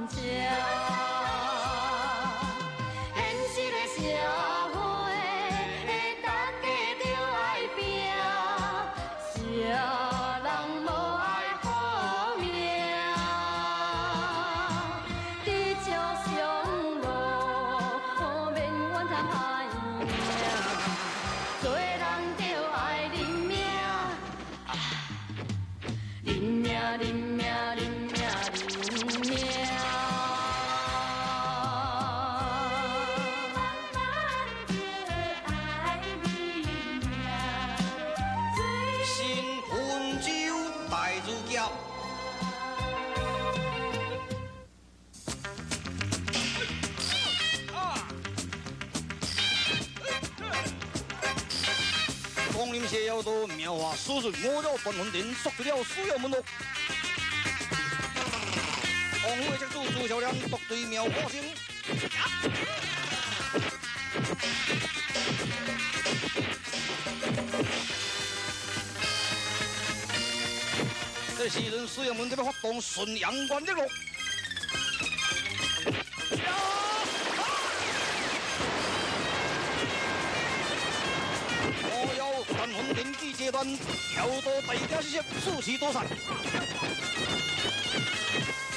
食。现实的社会，大家著爱拼，啥人无爱好命？知足常乐，免怨叹歹命，做人著爱认命，认命，认命，认命，认命。新温州大如侠。光临邪妖多，妙话输出我了断魂殿，锁住了所有门路。王府的宅主朱孝良独对妙化生。这时阵，水阳门这边发动顺阳关的路。我要断魂连击阶段，跳到大家之色，四时躲散。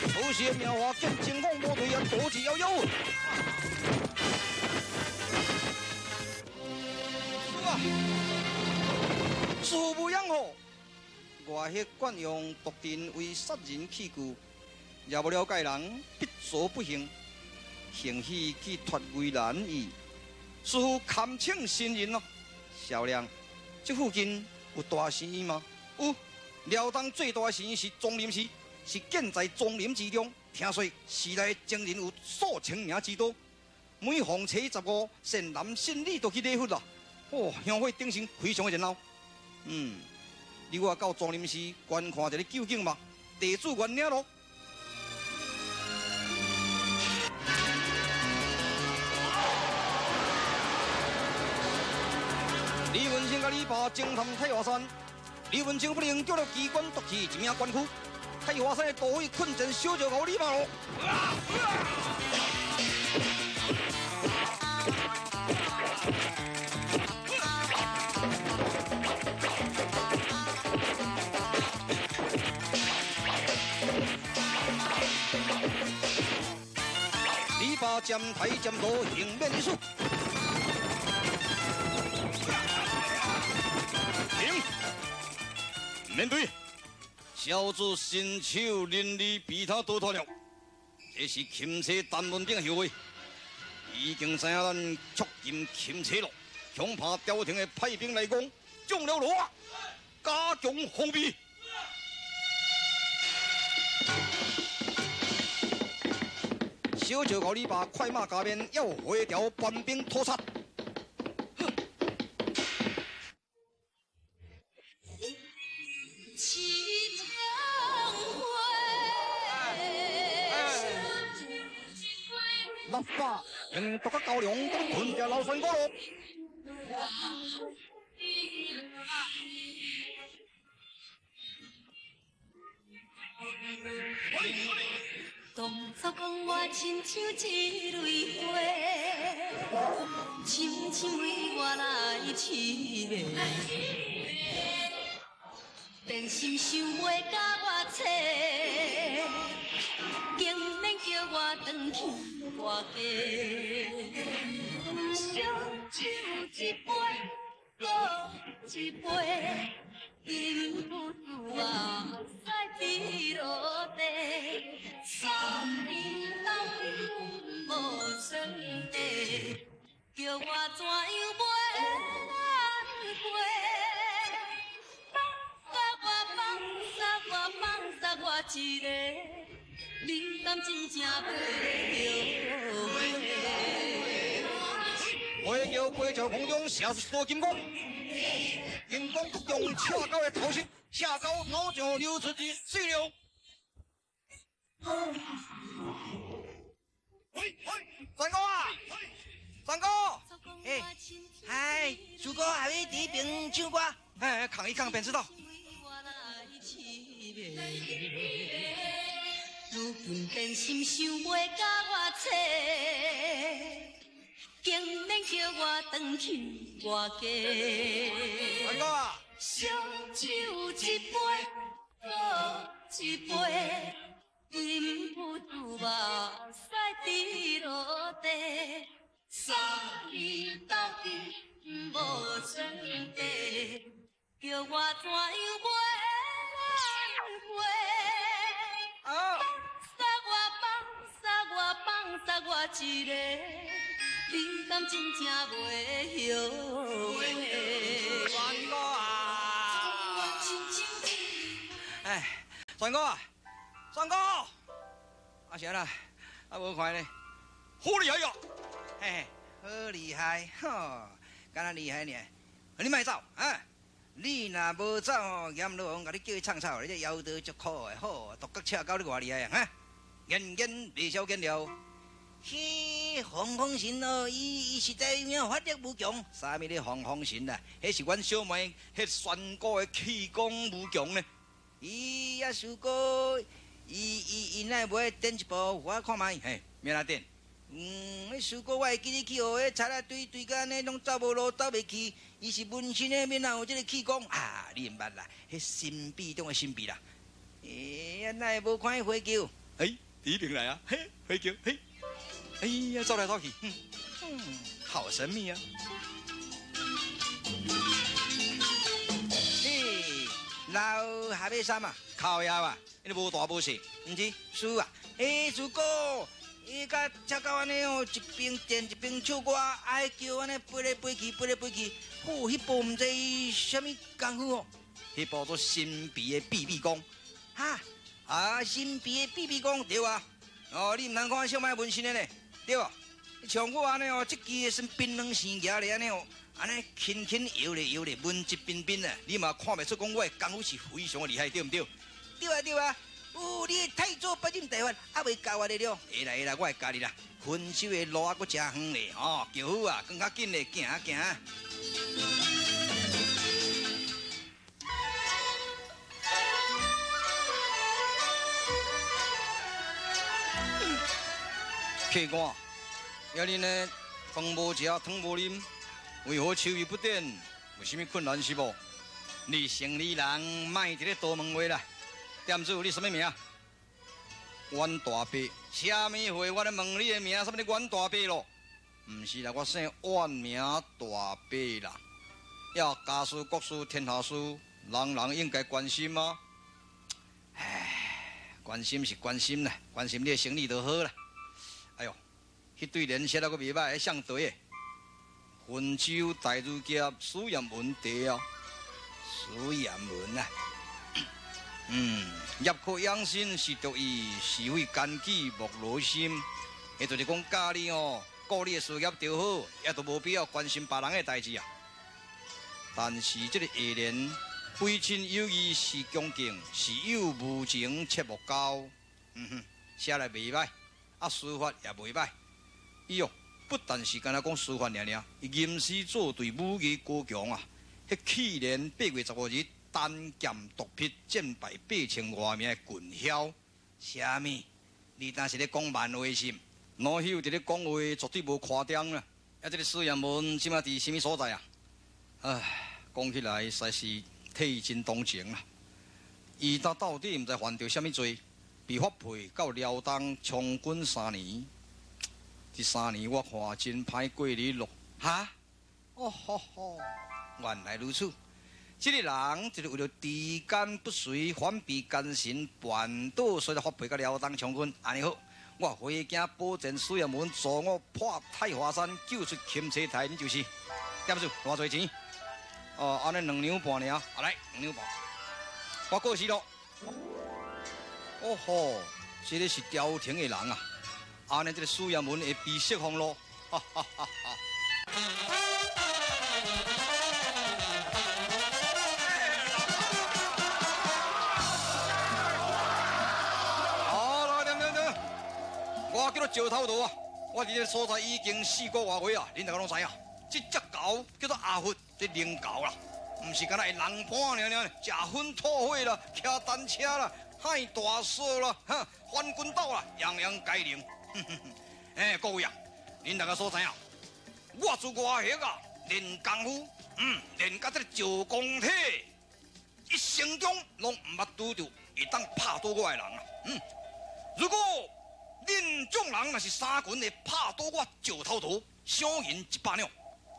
此时妙华见情况无对啊，躲之夭夭。师傅啊，师父无恙吼。外迄惯用毒阵为杀人器具，也无了解人必遭不幸，幸喜去脱危难矣。师父堪请神人咯。小亮，这附近有大寺院吗？有，辽东最大的寺院是庄林寺，是建在庄林之中。听说寺内僧人有数千名之多，每逢初十五，善男信女都去礼佛啦。哦，香火鼎盛，非常的热闹。你我到庄林寺观看一个究竟嘛？地主原领咯。李文清佮李爸侦探太华山，李文清不能叫了机关夺去一名官区，太华山的土匪困阵小石头李爸咯。李爸占台占路，幸免一死。停！面对，小子身手伶俐，比他多脱了。这是钦差陈文鼎的后话，已经知影咱捉进钦差了，恐怕朝廷会派兵来攻，中了罗啊，加强防备。小石头李爸快马加鞭，要回朝官兵屠杀。六百用独个高粱，都吞掉老三哥咯。当初讲我亲像一蕊花，深深为我来痴迷，变心想袂甲我找，竟然叫我转去外家。烧酒一杯，阁一杯，忍不住啊，屎滴落地，三年斗阵无算计，叫我怎样袂难过？放我放杀我放杀我一个，恁敢真正欲后悔？飞桥飞桥空中射出多金光，金光击中赤狗的头身，赤狗脑上流出一血流。三哥啊，三哥，哎，嗨，苏哥还会伫边唱歌？哎，扛一扛便知道。如今变心想袂共我找，竟免叫我转去外家。大哥啊！烧酒一杯，阁一杯，饮不出目屎滴落地，三年斗阵无算计，叫我怎样袂难过？啊！放我，放我，放我一个，你敢真正袂后悔？全哥啊！哎，全哥啊，全哥，啊啥啦？啊无看呢？好厉害呀！嘿，好厉害，吼，敢若厉害呢？你莫走啊！你若无走吼，阎罗王共你叫去唱草，你这妖道足苦的，好，独角赤狗你偌厉害啊！哈，言言袂少见了。彼防风神哦，伊实在有影法力无穷。啥物咧防风神啊？彼是阮小妹彼仙姑的气功无穷呢。伊啊，师哥，伊若无爱点一步，我看觅。嘿，欲按怎点？嗯，彼师哥我会记你去学彼贼仔堆堆甲按呢，拢走无路，走袂去。伊是纹身的，免有这个气功啊？你毋捌啦？彼神秘中的神秘啦。欸，啊，哪会无看彼花轿？欸，伫彼边来啊！嘿，花轿，嘿，哎呀，走来走去，嗯嗯，好神秘啊！嘿，老下尾衫啊，靠腰啊，你无大无小，毋是，师啊，欸，师哥。伊共赤狗按呢哦，一边转一边唱歌，爱叫按呢飞来飞去，飞来飞去。吼，彼部毋知啥物功夫哦，彼部做神秘的秘密功。哈啊，神秘的秘密功对啊。哦，你毋通看小妹纹身的呢，对无？像我按呢哦，这支的算槟榔生举咧按呢哦，按呢轻轻摇咧摇咧，文质彬彬啊，你嘛看袂出讲我的功夫是非常的厉害，对毋对？对啊对啊。哦，你的太祖八阵大法犹未教我咧了？会啦会啦，我会教你啦。分手的路还阁真远咧，吼，轿好啊，更较紧咧，行啊行。客官，遐尼呢，饭无食，汤无啉，为何秋意不点？有啥物困难是无？你生理人，莫伫咧多问话啦。店主，你啥物名？阮大伯。啥物话？我咧问你的名，啥物阮大伯咯？毋是啦，我姓阮名大伯啦。要家事国事天下事，人人应该关心啊。唉，关心是关心啦，关心你的生理就好啦。哎哟，彼对联写得阁袂歹，彼上对的。温州大儒侠苏彦文题啊，苏彦文啊。嗯，业苦养生是独伊，是非奸计莫劳心。彼就是讲教你哦，顾你的事业就好，也都无必要关心别人的代志啊。但是这个下联，非亲有义是恭敬，是友无情切莫交。嗯哼，写来袂歹，啊，书法也袂歹。伊哦，不但是干焦讲书法尔尔，伊吟诗作对，武艺高强啊。彼去年8月15日。单剑独劈，战败8000外名的群梟，啥物？你当是咧讲漫话是？老朽伫咧讲话，绝对无夸张啦。啊，这个苏彦文这马伫啥物所在啊？唉，讲起来实在是替真同情啦。伊到底毋知犯著啥物罪，被发配到辽东充军三年。这三年我看真歹过日咯。哈？哦吼吼，原来如此。这个人就是为了猪肝不遂，反被奸臣叛倒，所以发配到辽东充军。按呢好，我回京保证苏彦文助我破太华山，救出钦差大人就是。店主，偌济钱？哦，按呢2两半尔。啊，来2两半。我过时咯。哦吼，这个是朝廷的人啊！按呢，这个苏彦文会被释放咯。哈哈哈哈。我叫做石头道啊！我伫这个所在已经4个外岁啊，恁大家拢知影。这只狗叫做阿佛，这灵狗啦，毋是干焦会人伴尔尔，食薰吐火啦，骑单车啦，太大事了，哈，翻滚到啦，样样皆灵。哎，各位啊，恁大家所知影，我做外黑啊，练功夫，练甲这个石公体，一生中拢毋捌拄著会当拍倒我的人啊。如果恁众人若是三群会拍倒我石头陀，赏银100两，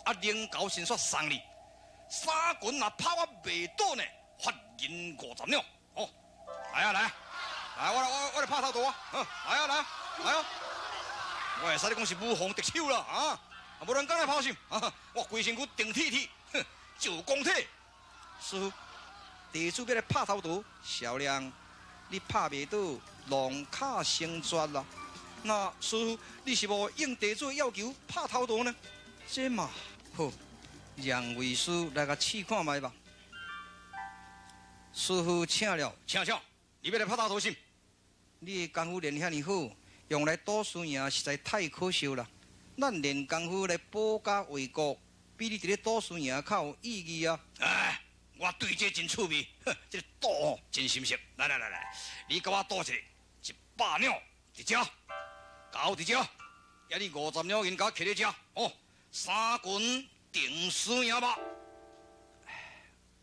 啊，灵猴先煞送你。三群若拍我袂倒呢，罚银50两。哦，来啊来啊，来我来我我来拍头陀啊！来啊来啊来啊！我会使你讲是武逢敌手啦啊！无人敢来抛心啊！我规身躯定铁铁，哼，石公体。师父，地主欲来拍头陀，小亮，你拍袂倒，龙卡成绝啦。那师父，你是无应地主的要求拍头陀呢？这嘛好，让为师来共试看觅吧。师父请了，请请，你欲来拍头陀是？你的功夫练遐尔好，用来赌输赢实在太可惜啦。咱练功夫来保家卫国，比你伫咧赌输赢较有意义啊！哎，我对这真趣味，哼，这个赌吼真心实。来来来来，你佮我赌一个100两伫遮，猴伫遮，遐你50两银共我摕咧遮，哦，三群定输赢吧。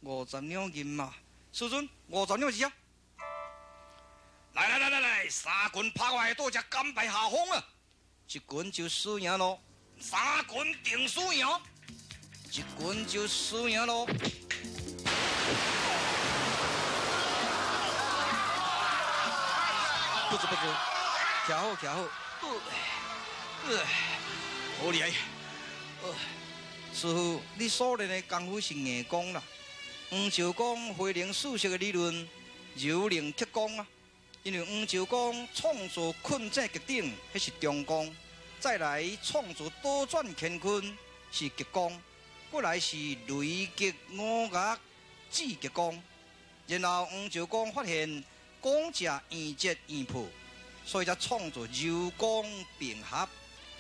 50两银嘛，师尊，50两是啥？来来来来来，三群拍我的赌只甘拜下风啊！一群就输赢咯，三群定输赢，一群就输赢咯。不知不知，徛好徛好，好厉害！师父，你所练的功夫是硬功啦。黄石公慧能四色的理论，柔灵铁功啊。因为黄石公创造困境极顶，彼是中功；再来创造倒转乾坤是极功，过来是雷击五岳至极功。然后黄石公发现讲者圆结圆破，所以才创造柔功并合。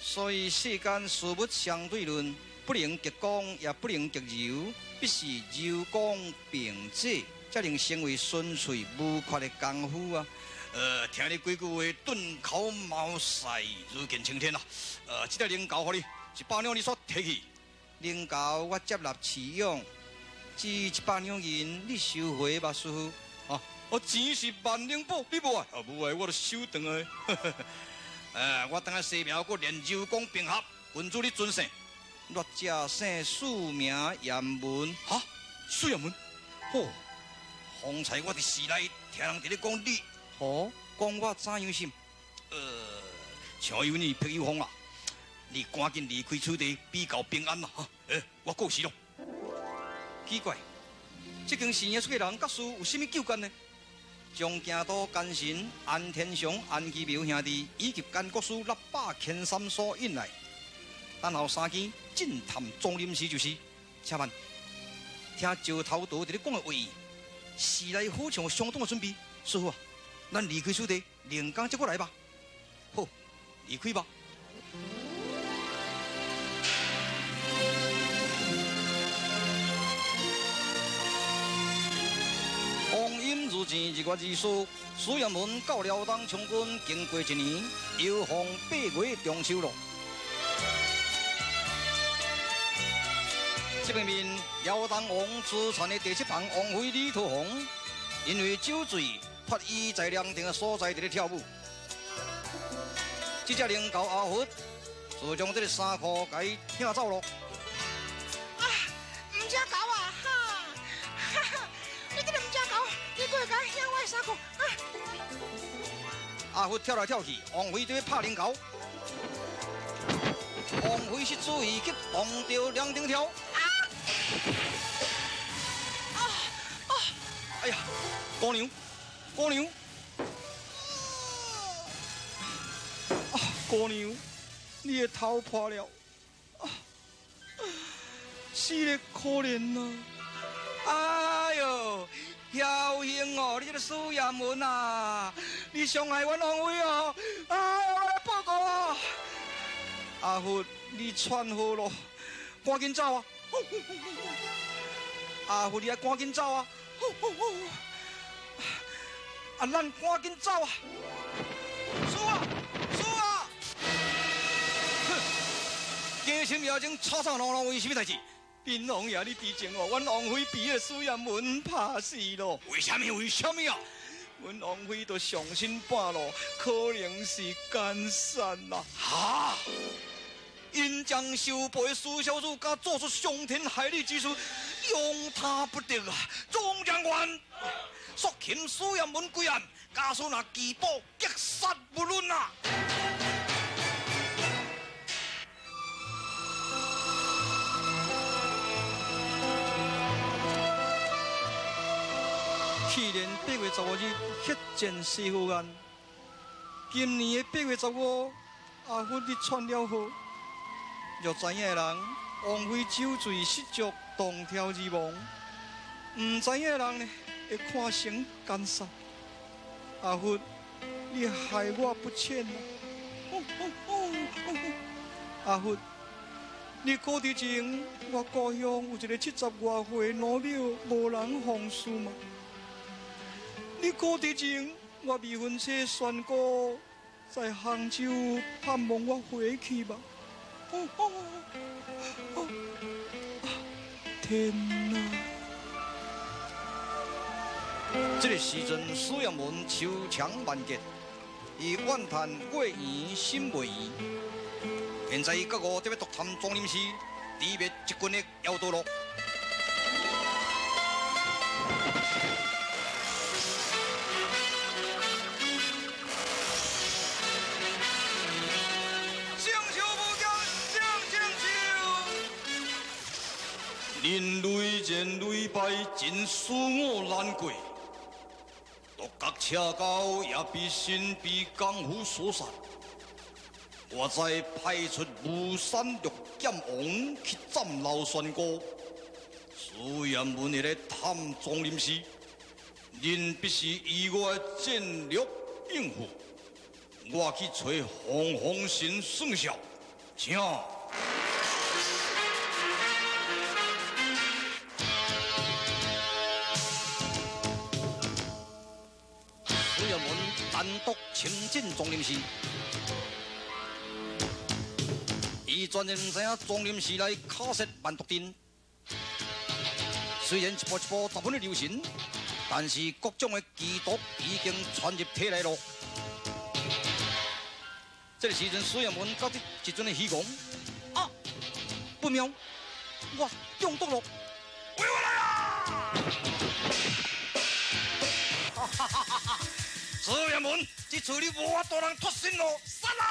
所以世间事物相对论，不能极光也不能极柔，必须柔光并济，才能成为纯粹无缺的功夫啊！听你几句话，顿口毛塞如见青天啦！这个灵猴予你100两，你煞提去。灵猴我接纳饲养，这100两银你收回吧，师父。啊，我钱是万灵宝，你无爱，啊无爱，我就收转来。我等下西庙阁练柔功并合，郡主你尊姓？劣者姓四名严文。哈，四严文？吼，方才我伫寺内听人伫咧讲你。哦，讲我怎样心？像有你朋友风啊，你赶紧离开此地，比较平安啦！哈，我过时咯。奇怪，这间寺院出家人佮师有啥物纠葛呢？将京都奸臣安天祥、安基庙兄弟以及监国师腊八千三所引来，等候三更进探庄林寺就是。请问，听石头陀伫咧讲的话，寺内好像有相当的准备。师父啊，咱离开此地，另工再过来吧。好，离开吧。光阴如箭，日月如梭。苏彦文到辽东充军，经过一年，又逢八月中秋了。这边面辽东王朱传的第七房王妃李桃红，因为酒醉脱衣在凉亭的所在伫咧跳舞。这只灵猴阿佛就将这个衫裤共伊拆走咯。啊，毋食狗啊！哈，哈哈，你这个毋食狗，你阁会共掀我的衫裤啊！阿佛跳来跳去，王妃就欲拍灵猴。王妃失注意去碰著凉亭跳。啊！啊啊！哎呀，姑娘，姑娘！啊，姑娘，你的头破了，啊，死得可怜啊！哎呦，侥幸哦，你这个苏彦文啊，你伤害阮王妃哦！啊，我来报告啊！阿佛，你喘好咯，赶紧走啊！阿佛，你爱赶紧走啊！啊，咱趕緊走啊！輸啊，輸啊！哼，加深夜前吵吵鬧鬧，為什麼代誌？稟王爺，你佇前哦，阮王妃被彼个蘇艷文拍死咯。為啥物？為啥物啊？阮王妃都傷心半路，可能是姦殺啦！哈！𪜶將收背蘇小主，敢做出傷天害理之事，容他不得啊！總長官，速擒蘇艷文歸案，假使若拒捕，擊殺不論啊！去年8月15日血战西湖岸，今年的8月15，阿佛你传了号。若知影的人，王妃酒醉失足，动跳而亡；毋知影的人呢，會看成姦殺。阿佛，你害我不淺啊！阿佛，你可知前我故鄉有一個70外歲老廟，無人奉事嗎？你可知前我未婚妻宣姑在杭州盼望我回去嗎？天哪！這個時陣，蘇艷文愁腸萬結，伊怨嘆月圓心未圓。現在伊覺悟得欲獨探莊林寺，誅滅一群的妖道咯。人类战屡败，真使我难过。独角赤狗也被神秘江湖所杀。我再派出巫山六剑王去斩老仙姑。苏艷文伫咧探庄林时，恁必须以我的战略应付。我去找洪风神算数，请。单独亲进庄林寺，伊全然毋知影庄林寺内卡设万毒阵。虽然一步一步十分的留神，但是各種的奇毒已經傳入體內咯。這個時陣，蘇艷文覺得一陣的虛狂，啊，不妙，我中毒咯！回我來啊！哈哈哈哈哈！蘇艷文，這次你無法度通脫身咯，殺啦！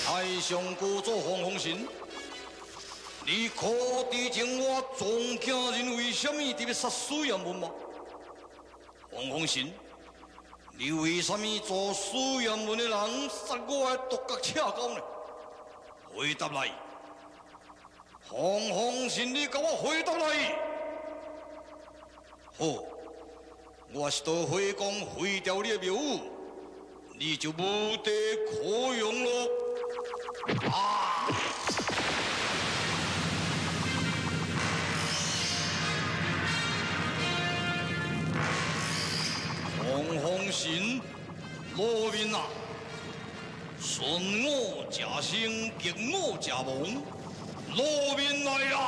太上高祖洪风神，你可知情我庄家人為啥物特別殺蘇艷文嗎？洪風神。你為啥物做蘇艷文的人殺我的獨角赤狗呢？回答來，洪風神，你共我回答來。好，我是道火光毀掉你的廟宇，你就無地可用咯。啊！洪風神，露面啊！順我者生，逆我者亡，露面來啦！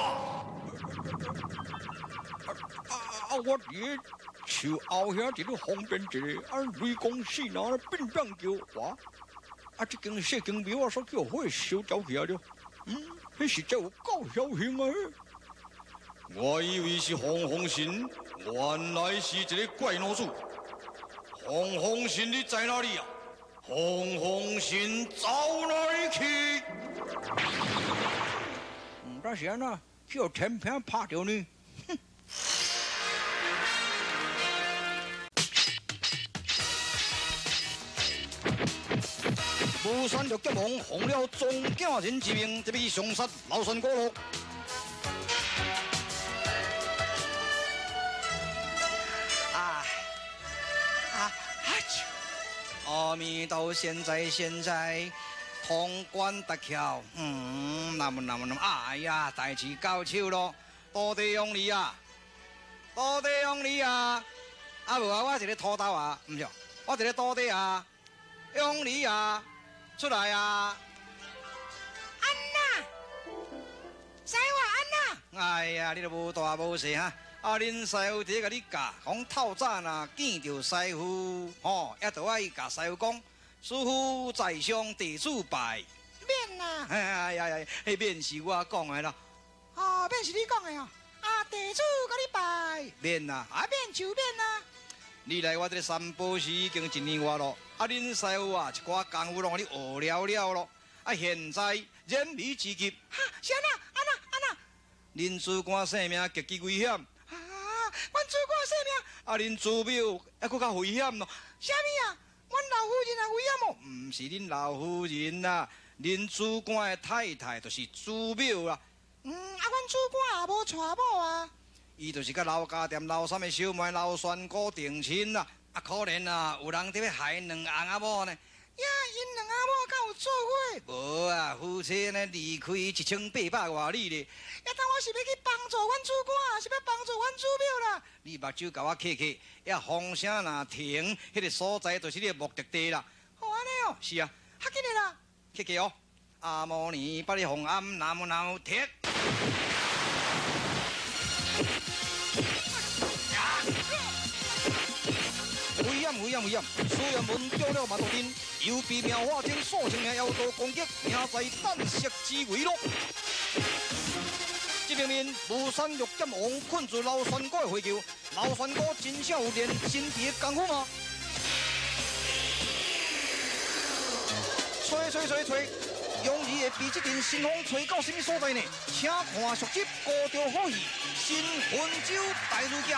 我佇咧樹後遐佇咧方便一個，啊，雷公四拿變變叫，哇！啊，這間細間廟啊，煞叫火燒焦起來了。嗯，彼實在有夠僥倖啊！我以為是洪風神，原來是一個怪老子。洪風神，你在哪裡啊？洪風神走哪裡去？毋知是按怎，叫天平拍著呢。哼！巫山六剑王奉了庄家人之命，特别上杀老山古咯。阿彌陀，現在現在通關達橋，嗯，那麼那麼那麼，哎呀，代誌到手咯，土地王你啊，土地王你啊，啊無啊，我一个土豆啊，毋是，我一个土地啊，王你啊，出來啊！安那，師傅安那？哎呀，你都無大無細哈！啊，恁師傅佇咧共你教，講透早若見著師傅，吼，也著愛共師傅講，師傅在上，弟子拜。免啦！哎呀呀，彼免是我講的啦。哦，免是你講的哦。啊，弟子共你拜。免啦，啊，免就免啦。你來我這个三寶寺已經一年外咯，啊，恁師傅啊，一寡功夫攏予你學了了咯。啊，現在燃眉之急。哈，是按怎？按怎？按怎？恁主官性命極其危險。啊，阮主官性命。啊，恁祖廟猶閣較危險咯。啥物啊？阮老夫人也危險哦？毋是恁老夫人啦，恁主官的太太就是祖廟啦。嗯，啊，阮主官也無娶某啊。伊就是佮劉家店劉三的小妹劉仙姑訂親啦。啊，可憐啊，有人佇咧害𪜶兩翁仔某呢。呀，𪜶兩翁仔某敢有做伙？無啊，夫妻呢離開1800外里咧。呀，當我是欲去幫助阮主官，抑是欲幫助阮祖廟啦？你目睭共我瞌瞌，遐風聲若停，彼个所在就是你的目的地啦。哦，按呢哦。是啊。較緊的啦。瞌瞌哦。阿摩尼巴利吽暗南無南無鐵。危險危險危險！蘇元文中了馬毒陣，又被妙化精數千名妖道攻擊，命在旦夕之危咯。這邊面無山玉劍王困住老仙姑的火球，老仙姑真正有練神奇的功夫嗎？吹吹吹吹，勇兒會被這陣神風吹到什麼所在呢？請看續集《高潮好戲》，新魂州大如劫。